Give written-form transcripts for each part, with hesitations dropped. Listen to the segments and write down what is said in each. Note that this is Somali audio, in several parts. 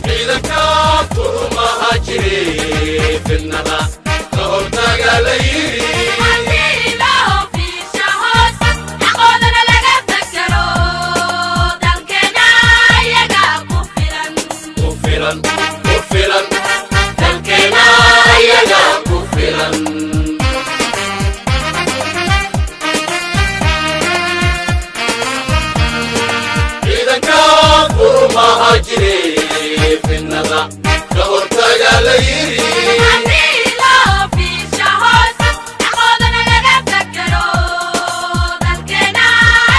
Ciidanka furumaha jire, fidnada ka hortaga la yiri. Haddii loo fiirsha hoos, xaqoodana laga fakero, dalkeena iyaga ku filan. Ku filan, ku filan, dalkeena iyaga ku filan. Ciidanka furumaha jire, fidnada ka hortaga la yiri. Haddii loo fiirsha hoos, xaqoodana laga fakero, dalkeena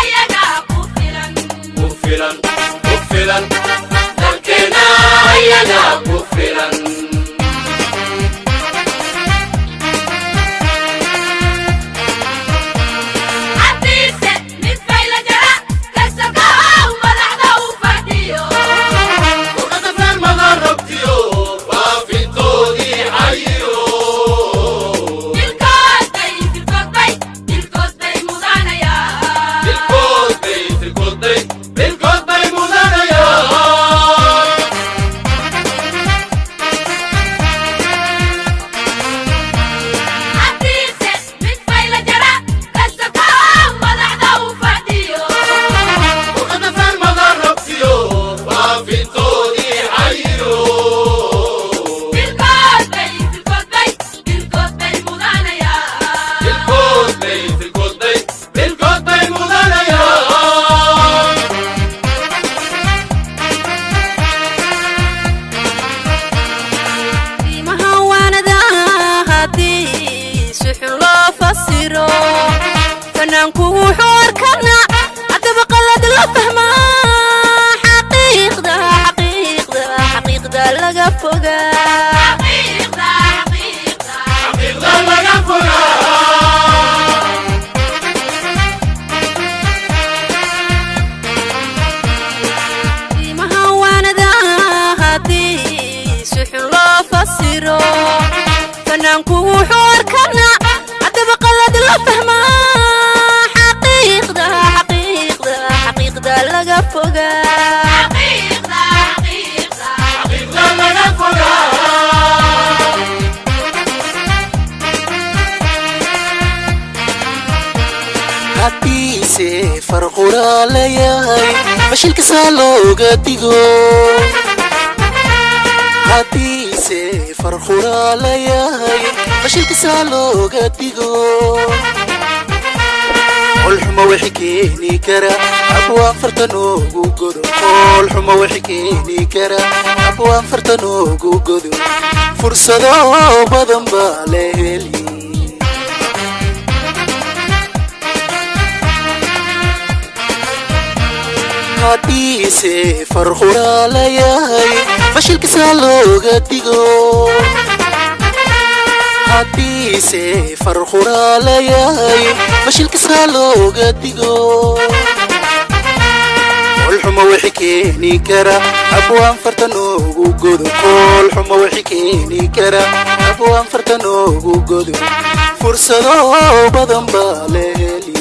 iyaga ku filan. Ku filan, ku filan, dalkeena iyaga ku filan. Haddiise mid fayla jara kasakow madaxda u fadhiyo, Warqada feermada rabtiyo faafintoodii cayiyo. Dilkood bay, dilkood bay, dilkood bay mudanayaan. Dilkood bay, dilkood bay, dilkood bay mudanayaan. Haddiise mid fayla jara kasakow madaxda u fadhiyo, Warqada feermada rabtiyo faafintoodii cayiyo. Dilkood bay, dilkood bay, dilkood bay mudanayaan. Dilkood bay, dilkood bay, dilkood bay mudanayaan. Qiimaha waanada haddii si xun loo fasiro, fanaanku wuxuu arkana haddaba qalad la fahmaa. Xaqiiqda, xaqiiqda, xaqiiqda laga fogaa. Xaqiiqda, xaqiiqda, xaqiiqda laga fogaa. Qiimaha waanada haddii si xun loo fasiro, fanaanku wuxuu arkana haddaba qalad la fahmaa. Xaqiiqda, xaqiiqda, xaqiiqda laga fogaa. Xaqiiqda, xaqiiqda, xaqiiqda laga fogaa. Haddiise farquraa la yahay, fashilkasaa looga digo. Haddiise farquraa la yahay, fashilkasaa looga digo. Qolxuma wixi keeni kara abwaan farta noogu godo. Qolxuma wixi keeni kara abwaan farta noogu godo. Fursado badan baa la heli. Haddiise farquraa la yahay, fashilkasaa looga digo. Haddiise farquraa la yahay, fashilkasaa looga digo. Qoolxuma wixi keeni kara abwaan farta noogu godo. Qoolxuma wixi keeni kara abwaan farta noogu godo. Fursado badan baa la heli.